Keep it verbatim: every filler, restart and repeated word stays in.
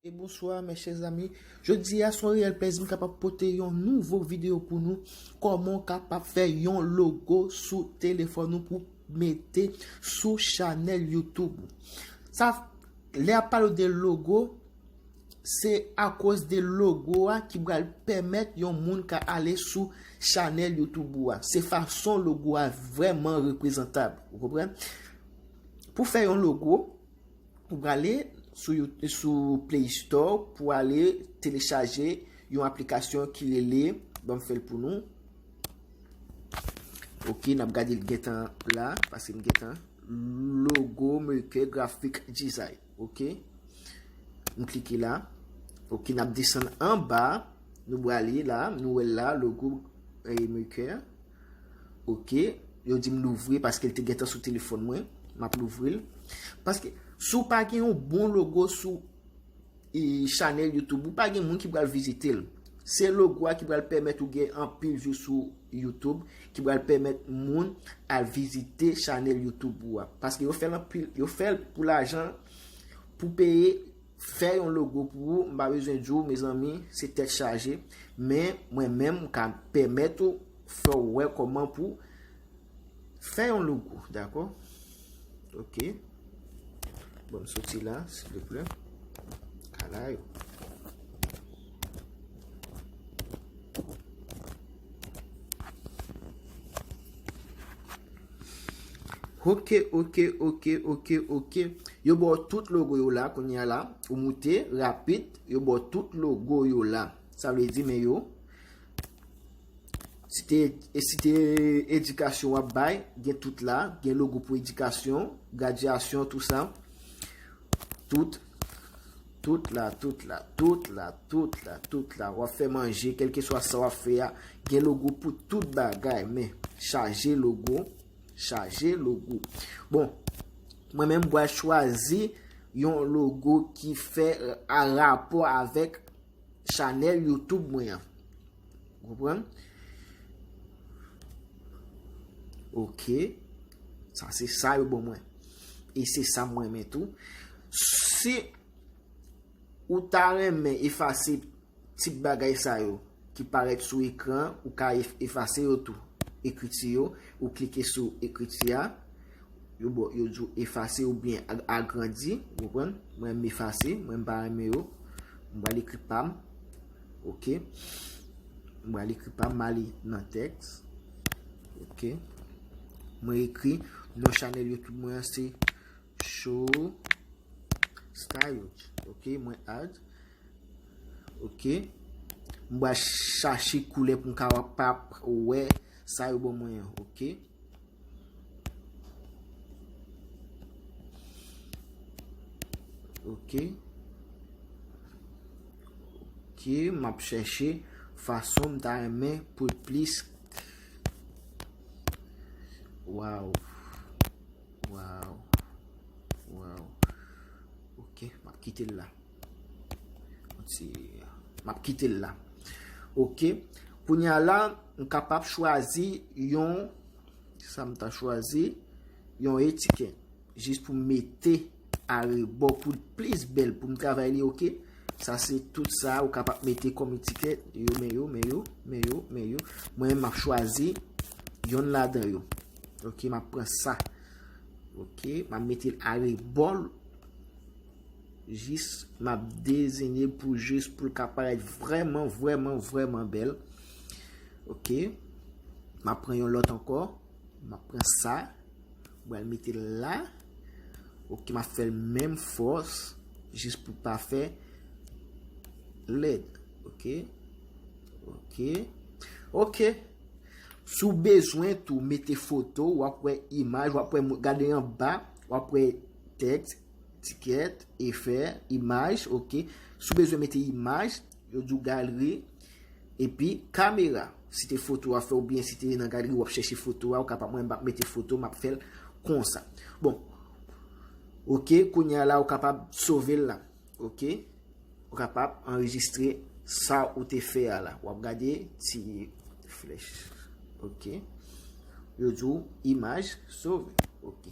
E bonswa, mes chers amis. Jodi a, se yon reyèl plèzi m kapab pote yon nouvo videyo pou nou. Kòman w kapab fè yon logo sou telefòn ou pou mete sou chanèl YouTube ou. Sa, lè ap pale de logo, se akoz de logo a ki pral pèmèt yon moun ka ale sou chanèl YouTube ou a. Se fason logo a vrèman reprezantab. Ou konprann? Pou fè yon logo, ou prale sou, You- sou Play Store pou ale telechaje yon aplikasyon ki rele, ban m fè l pou nou. Ok, n ap gade l gentan la, paske m gentan Logo Maker Graphic Design. Ok, m klike la. Ok, n ap desann anba, nou prale la, nou wè l la, Logo eh, Maker. Ok, yo di m louvri paske l te gentan sou telefòn mwen. M ap louvri l. Paske si w pa gen yon bon logo sou e, chanèl YouTube ou, pa gen moun ki pral vizite l. Se logo a ki pral pèmèt ou gen anpil view sou YouTube, ki pral pèmèt moun al vizite chanèl YouTube ou a. Paske yo fè l anpil, yo fè l pou lajan, pou peye, fè yon logo pou ou, m pa bezwen di w, mezanmi, se tèt chaje. Men, mwen menm, m ka pèmèt ou, fè w wè kòman pou fè yon logo, dakò? Ok. Bon, m soti la, silvouplè. Kala yo. Ok, ok, ok, ok, ok. Yo ba w tout logo yo la, kounye a la, ou moute rapid, yo ba w tout logo yo la. Sa vle di, men yo, si te, e si te edikasyon w ap bay, gen tout la, gen logo pou edikasyon, gradyasyon, tou sa. Tout, tout la, tout la, tout la, tout la, tout la. W ap fè manje, kèlkeswa sa w ap fè a, gen logo pou tout bagay, men chaje logo, chaje logo. Bon, mwen menm, m pral chwazi yon logo ki fè, euh, a rapò avèk chanèl YouTube mwen an. Ou konprann? Ok. Sa se sa yo ban mwen. E se sa mwen renmen tou. Si ou ta renmen efase tip bagay sa yo ki parèt sou ekran, ou ka ef- efase yo tou. Ekriti yo, ou klike sou ekriti a, yo bo, yo di w efase oubyen ag- agrandi, ou konprann? Mwen, m efase, mwen, m pa renmen yo. M pral ekri pa m. Ok. M pral ekri pa m, m ale nan tèks. Ok. Mwen ekri non chanèl YouTube mwen an se Show Style. Ok, mwen add. Ok. M pral chache koulè pou m kapab wè sa yo ban mwen an. Ok. Ok. Ok, m ap chèche fason m ta renmen pou l plis. Waw. Waw. Waw. Ok, m ap kite l la. Yon ti, m ap kite l la. Ok. Kounye a la, m kapab chwazi yon, sa m ta chwazi, yon etikèt. Jis pou m mete arebò pou l plis bèl, pou m travay li, ok? Sa se tout sa ou kapab mete kòm etikèt. Yo, men yo, men yo, men yo, men yo. Mwen, m ap chwazi yonn ladan yo. Ok, m ap pran sa. Ok, m ap mete l arebò l. Jis, m ap dezenye pou jis pou l ka parèt vrèman, vrèman, vrèman bèl. Ok, m ap pran yon lòt ankò. M ap pran sa. M pral mete l la. Ok, m ap fè l menm fòs. Jis pou pa fè lèd. Ok. Ok. Ok. Si w bezwen tou mete foto, w ap wè imaj, w ap wè, gade anba, w ap wè tèks, etikèt, efè, imaj, ok. Si w bezwen mete imaj, yo di w galri, epi kamera. Si te foto a fè oubyen si te nan galri, w ap chèche foto a, ou kapab, mwen m ap mete foto, m ap fè l konsa. Bon, ok, kounye a la, ou kapab sove l la. Ok. Ou kapab anrejistre sa ou te fè a la. W ap gade ti flèch. Ok. Yo di w imaj sove. Ok.